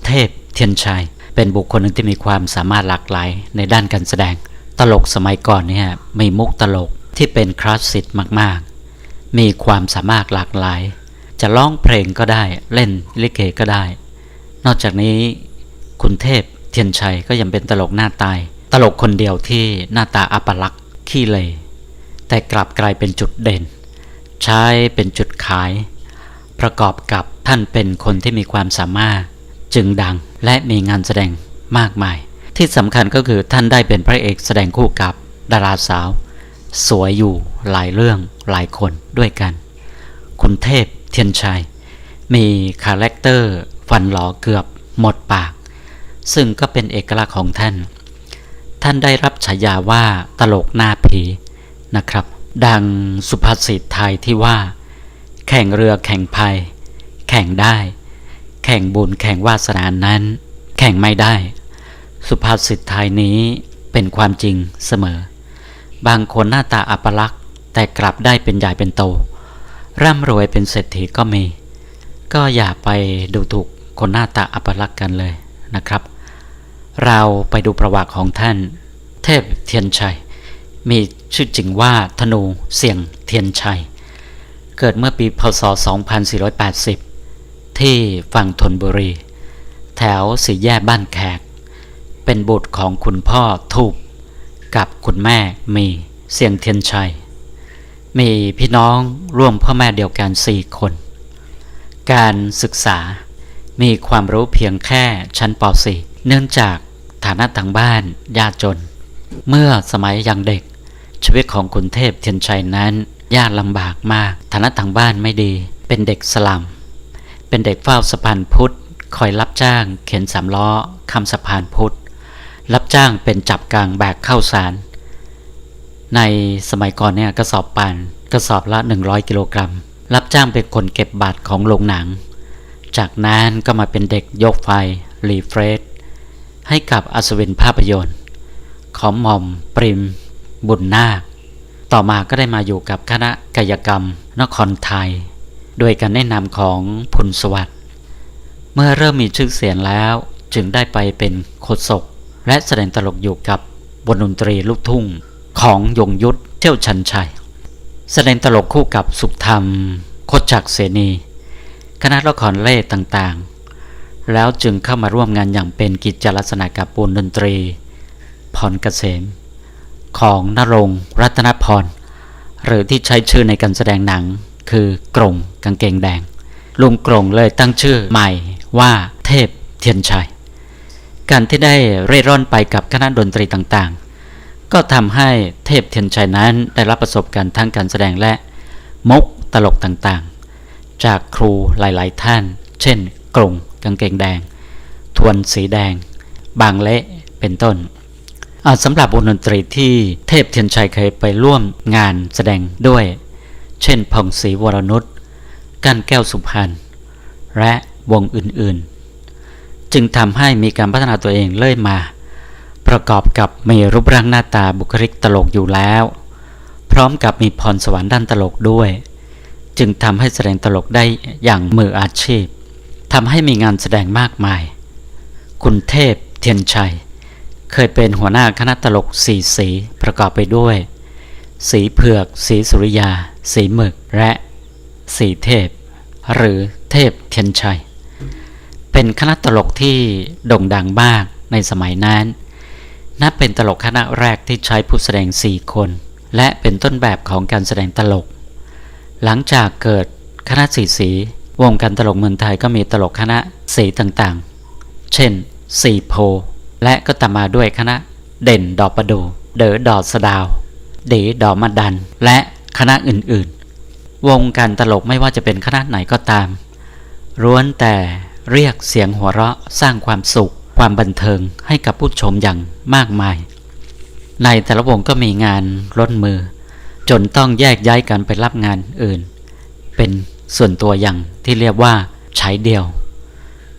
ເທບ ທຽນໄຊ ເປັນບຸກຄົນໜຶ່ງທີ່ມີຄວາມສາມາດຫຼາກຫຼາຍໃນດ້ານການສະແດງ. ຕະຫຼົກສະໄໝກ່ອນເນ່ຍ ມີມຸກຕະຫຼົກທີ່ເປັນຄລາສສິກມາກໆ, ມີຄວາມສາມາດຫຼາກຫຼາຍ, ຈະຮ້ອງເພງກໍໄດ້, ເລ່ນລິເກກໍໄດ້. ນອກຈາກນີ້ ຄຸນເທບ ທຽນໄຊ ກໍຍັງເປັນຕະຫຼົກໜ້າຕາຍ, ຕະຫຼົກຄົນດຽວທີ່ໜ້າຕາອັບປະລັກ ຂີ້ເລ, ແຕ່ກັບກາຍເປັນຈຸດເດັ່ນ, ໃຊ້ເປັນຈຸດຂາຍ, ປະກອບກັບທ່ານເປັນຄົນທີ່ມີຄວາມສາມາດ, ຈຶ່ງດັງ ແລະ ມີງານສະແດງມາກມາຍ. ທີ່ສຳຄັນກໍຄືທ່ານໄດ້ເປັນພະເອກສະແດງຄູ່ກັບດາລາສາວສວຍຢູ່ຫຼາຍເລື່ອງຫຼາຍຄົນດ້ວຍກັນ. ຄຸນເທບ ທຽນໄຊ ມີຄາແຣັກເຕີຟັນຫຼໍເກືອບໝົດປາກ, ຊຶ່ງກໍເປັນເອກະລັກຂອງທ່ານ. ທ່ານໄດ້ຮັບສາຍາວ່າຕະຫຼົກໜ້າຜີນະຄັບ. ດັ່ງສຸພາສິດໄທທີ່ວ່າ ແຂ່ງເຮືອແຂ່ງໄພແຂ່ງໄດ້, ແຂ່ງບຸນແຂ່ງວາສະໜານັ້ນແຂ່ງໄມ່ໄດ້. ສຸພາສິດໄທນີ້ເປັນຄວາມຈິງສະເໝີ. ບາງຄົນໜ້າຕາອັບປະລັກ ແຕ່ກັບໄດ້ເປັນໃຫຍ່ເປັນໂຕ, ຮ່ຳລວຍເປັນເສດຖີກໍມີ. ກໍຢ່າໄປດູຖູກຄົນໜ້າຕາອັບປະລັກກັນເລີຍນະຄັບ. ເຮົາໄປດູປະຫວັດຂອງທ່ານ ເທບ ທຽນໄຊ, ມີຊື່ຈິງວ່າ ທະນູ ສຽງທຽນໄຊ, ເກີດເມື່ອປີ ພ.ສ. ສອງພັນສີ່ຮ້ອຍແປດສິບ ທີ່ຝັ່ງທນບຸຣີ, ແຖວສີ່ແຍກບ້ານແຂກ, ເປັນບຸດຂອງຄຸນພໍ່ທູບ ກັບຄຸນແມ່ມີ ສຽງທຽນໄຊ, ມີພີ່ນ້ອງຮ່ວມພໍ່ແມ່ດຽວກັນສີ່ຄົນ. ການສຶກສາ ມີຄວາມຮູ້ພຽງແຄ່ຊັ້ນ ປ.ສີ່ ເນື່ອງຈາກຖານະທາງບ້ານຍາກຈົນ. ເມື່ອສະໄໝຍັງເດັກ, ຊີວິດຂອງຄຸນເທບ ທຽນໄຊ ນັ້ນຍາກລຳບາກມາກ. ຖານະທາງບ້ານໄມ່ດີ, ເປັນເດັກສະຫຼັ່ມ, ເປັນເດັກເຝົ້າສະພານພຸດ, ຄອຍຮັບຈ້າງເຂັນສາມລໍ້ຂ້າມສະພານພຸດ, ຮັບຈ້າງເປັນຈັບກາງແບກເຂົ້າສານ. ໃນສະໄໝກ່ອນເນ່ຍ ກະສອບປານ ກະສອບລະໜຶ່ງຮ້ອຍກິໂລກລັມ, ຮັບຈ້າງເປັນຄົນເກັບບັດຂອງໂລງໜັງ. ຈາກນັ້ນກໍມາເປັນເດັກຍົກໄຟ ຣີເຟຣດ ໃຫ້ກັບອັດສະວິນພາບພະຍົນ ຂອງໝ່ອມປຣິມ ບຸນນາກ. ຕໍ່ມາກໍໄດ້ມາຢູ່ກັບຄະນະກາຍະກຳນະຄອນໄທ ໂດຍການແນະນຳຂອງ ພຸນສະຫວັດ. ເມື່ອເລີ່ມມີຊື່ສຽງແລ້ວ ຈຶ່ງໄດ້ໄປເປັນໂຄສົກ ແລະ ສະແດງຕະຫຼົກຢູ່ກັບວົງດົນຕີລູກທຸ່ງຂອງຍົງຍຸດ ເຈົ້າຊັນໄຊ, ສະແດງຕະຫຼົກຄູ່ກັບສຸກທຳ ຄົດຈັກເສນີ, ຄະນະລະຄອນເລ່ຕ່າງໆ, ແລ້ວຈຶ່ງເຂົ້າມາຮ່ວມງານຢ່າງເປັນກິດຈະລັກສະນະກັບວົງດົນຕີພອນກະເສມ ຂອງນະລົງ ລັດຕະນະພອນ ຫຼືທີ່ໃຊ້ຊື່ໃນການສະແດງໜັງຄືກົງກາງເກງແດງ. ລຸງກົງເລີຍຕັ້ງຊື່ໃໝ່ວ່າເທບທຽນໄຊ. ການທີ່ໄດ້ເລ່ຮ່ອນໄປກັບຄະນະດົນຕີຕ່າງໆ ກໍທຳໃຫ້ເທບທຽນໄຊນັ້ນໄດ້ຮັບປະສົບການທັງການສະແດງ ແລະ ມຸກຕະຫຼົກຕ່າງໆ ຈາກຄູຫຼາຍໆທ່ານ ເຊັ່ນ ກົງກາງເກງແດງ, ທວນສີແດງ, ບາງເລະ ເປັນຕົ້ນ. ອາ ສຳລັບວົງດົນຕີທີ່ເທບທຽນໄຊເຄີຍໄປຮ່ວມງານສະແດງດ້ວຍ ເຊັ່ນ ຜ່ອງສີ ວໍລະນຸດ, ກ້ານແກ້ວ ສຸພັນ ແລະ ວົງອື່ນໆ ຈຶ່ງທຳໃຫ້ມີການພັດທະນາຕົວເອງເລື້ອຍມາ, ປະກອບກັບມີຮູບຮ່າງໜ້າຕາບຸກຄະລິກຕະຫຼົກຢູ່ແລ້ວ, ພ້ອມກັບມີພອນສະຫວັນດ້ານຕະຫຼົກດ້ວຍ, ຈຶ່ງທຳໃຫ້ສະແດງຕະຫຼົກໄດ້ຢ່າງມືອາຊີບ, ທຳໃຫ້ມີງານສະແດງມາກມາຍ. ຄຸນເທບ ທຽນໄຊ ເຄີຍເປັນຫົວໜ້າຄະນະຕະຫຼົກສີ່ສີ ປະກອບໄປດ້ວຍ ສີເຜືອກ, ສີສຸລິຍາ, ສີໝຶກ ແລະ ສີເທບ ຫຼື ເທບທຽນໄຊ, ເປັນຄະນະຕະຫຼົກທີ່ໂດ່ງດັງມາກໃນສະໄໝນັ້ນ, ນັບເປັນຕະຫຼົກຄະນະແລກທີ່ໃຊ້ຜູ້ສະແດງສີ່ຄົນ ແລະ ເປັນຕົ້ນແບບຂອງການສະແດງຕະຫຼົກ. ຫຼັງຈາກເກີດຄະນະສີ່ສີ, ວົງການຕະຫຼົກເມືອງໄທກໍມີຕະຫຼົກຄະນະສີຕ່າງໆ ເຊັ່ນ ສີໂພ ແລະ ກໍຕາມມາດ້ວຍຄະນະເດັ່ນ ດອກປະດູ່, ເດີ ດອກສະດາວ, ດີ ດອກມະດັນ ແລະ ຄະນະອື່ນໆ. ວົງການຕະຫຼົກໄມ່ວ່າຈະເປັນຄະນະໄຫນກໍຕາມ, ລ້ວນແຕ່ຮຽກສຽງຫົວເຣາະ, ສ້າງຄວາມສຸກ, ຄວາມບັນເທີງໃຫ້ກັບຜູ້ຊົມຢ່າງມາກມາຍ. ໃນແຕ່ລະວົງກໍມີງານລົ້ນມື, ຈົນຕ້ອງແຍກຍ້າຍກັນໄປຮັບງານອື່ນເປັນສ່ວນຕົວ ຢ່າງທີ່ຮຽກວ່າ ສາຍດ່ຽວ.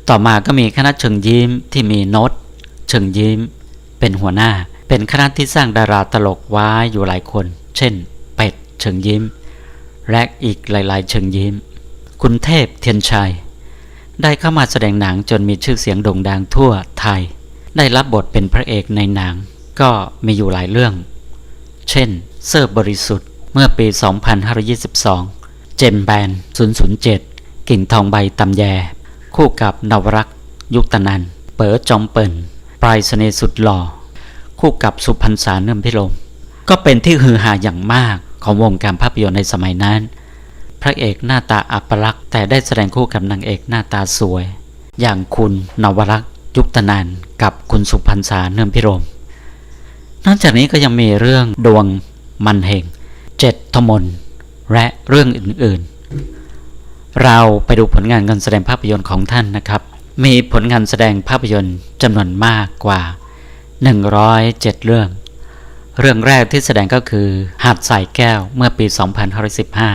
ຕໍ່ມາກໍມີຄະນະເຊີນຍິ້ມທີ່ມີ ນົດ ເຊີນຍິ້ມ ເປັນຫົວໜ້າ, ເປັນຄະນະທີ່ສ້າງດາລາຕະຫຼົກໄວ້ຢູ່ຫຼາຍຄົນ ເຊັ່ນ ເປັດ ເຊີນຍິ້ມ ແລະ ອີກຫຼາຍໆເຊີນຍິ້ມ. ຄຸນເທບ ທຽນໄຊ ได้เข้ามาแสดงหนังจนมีชื่อเสียงโด่งดังทั่วไทย ได้รับบทเป็นพระเอกในหนังก็มีอยู่หลายเรื่อง เช่น ซื่อบริสุทธิ์ เมื่อปี สองพันห้าร้อยยี่สิบสอง เจมส์แบนด์ ศูนย์ศูนย์เจ็ด กิ่งทองใบตำแย คู่กับนวรักษ์ ยุคตนันท์ เป๋อจอมเปิ่น ปลายเสน่ห์สุดหล่อ คู่กับสุพรรษา เนื่อมพิรม ก็เป็นที่ฮือฮาอย่างมากของวงการภาพยนตร์ในสมัยนั้น พระเอกหน้าตาอัปลักษณ์ แต่ได้แสดงคู่กับนางเอกหน้าตาสวย อย่างคุณนวรักษ์ ยุคตนันท์ กับคุณสุพรรษา เนื่อมพิรม นอกจากนี้ก็ยังมีเรื่องดวงมันเฮง เจ็ดทมน และเรื่องอื่นๆ เราไปดูผลงานการแสดงภาพยนตร์ของท่านนะครับ มีผลงานแสดงภาพยนตร์จำนวนมากกว่า หนึ่งร้อยเจ็ด เรื่อง เรื่องแรกที่แสดงก็คือ หาดทรายแก้ว เมื่อปี สองพันห้าร้อยสิบห้า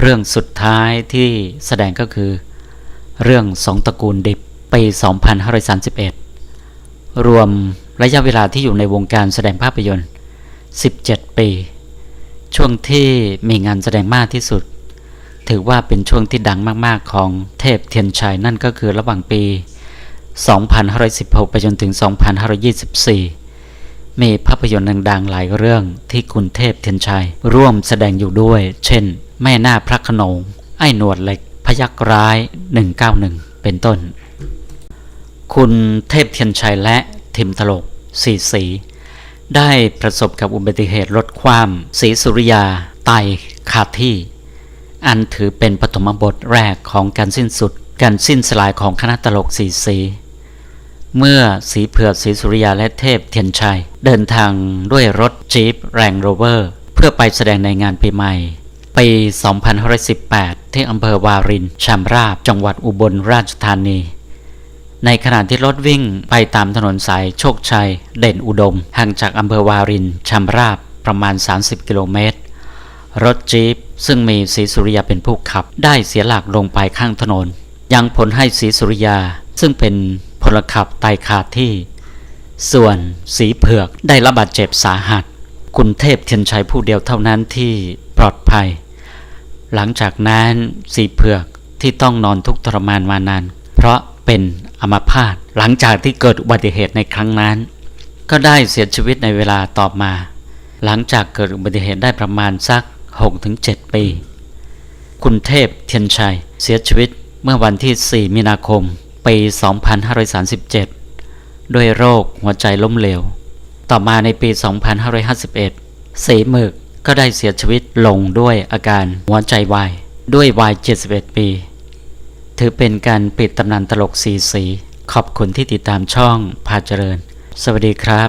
เรื่องสุดท้ายที่แสดงก็คือ เรื่องสองตระกูลดิบ ปี สองพันห้าร้อยสามสิบเอ็ด รวมระยะเวลาที่อยู่ในวงการแสดงภาพยนตร์ สิบเจ็ด ปี ช่วงที่มีงานแสดงมากที่สุด ถือว่าเป็นช่วงที่ดังมากๆ ของเทพเทียนชัย นั่นก็คือระหว่างปี สองพันห้าร้อยสิบหก ไปจนถึง สองพันห้าร้อยยี่สิบสี่ มีภาพยนตร์ดังๆ หลายเรื่องที่คุณเทพเทียนชัยร่วมแสดงอยู่ด้วย เช่น แม่นาคพระโขนง อ้ายหนวดเหล็ก พยัคฆ์ร้าย หนึ่งเก้าหนึ่ง เป็นต้น คุณเทพเทียนชัยและทีมตลกสี่สี ได้ประสบกับอุบัติเหตุรถคว่ำ ศรีสุริยาตายคาที่ อันถือเป็นปฐมบทแรกของการสิ้นสุด การสิ้นสลายของคณะตลกสี่สี เมื่อสีเผือก ศรีสุริยา และเทพเทียนชัย เดินทางด้วยรถจี๊ป Land Rover เพื่อไปแสดงในงานปีใหม่ ปี สองพันห้าร้อยสิบแปด ที่อำเภอวารินชำราบ จังหวัดอุบลราชธานี ในขณะที่รถวิ่งไปตามถนนสายโชคชัย เดชอุดม ห่างจากอำเภอวารินชำราบประมาณ สามสิบ กิโลเมตร รถจี๊ปซึ่งมีศรีสุริยาเป็นผู้ขับ ได้เสียหลักลงไปข้างถนน ยังผลให้ศรีสุริยาซึ่งเป็นพลขับตายคาที่ ส่วนสีเผือกได้รับบาดเจ็บสาหัส คุณเทพเทียนชัยผู้เดียวเท่านั้นที่ปลอดภัย หลังจากนั้นสีเผือกที่ต้องนอนทุกข์ทรมานมานาน เพราะเป็นอัมพาต หลังจากที่เกิดอุบัติเหตุในครั้งนั้น ก็ได้เสียชีวิตในเวลาต่อมา หลังจากเกิดอุบัติเหตุได้ประมาณสัก หกถึงเจ็ด ปี คุณเทพเทียนชัยเสียชีวิตเมื่อวันที่ สี่ มีนาคม ปี สองพันห้าร้อยสามสิบเจ็ด ด้วยโรคหัวใจล้มเหลว ต่อมาในปี สองพันห้าร้อยห้าสิบเอ็ด สีเผือกก็ได้เสียชีวิตลงด้วยอาการหัวใจวาย ด้วยวัย เจ็ดสิบเอ็ด ปี ถือเป็นการปิดตำนานตลกสี่สี ขอบคุณที่ติดตามช่องพาเจริญ สวัสดีครับ